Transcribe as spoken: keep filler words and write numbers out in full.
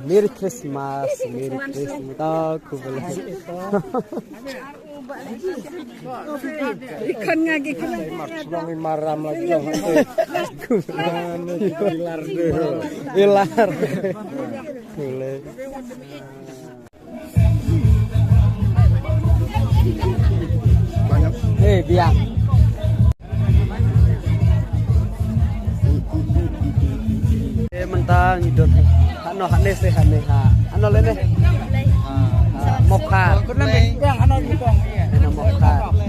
Merry Christmas, Merry Christmas. Oh, cool. Ikan ngagi kena. Maram lagi. Ilar. Cool. Hei, biang. Eh, mynta ngi don. Hano, hane se, hane, ha. Hano lene. Ha, Mawkhar. Hano Mawkhar.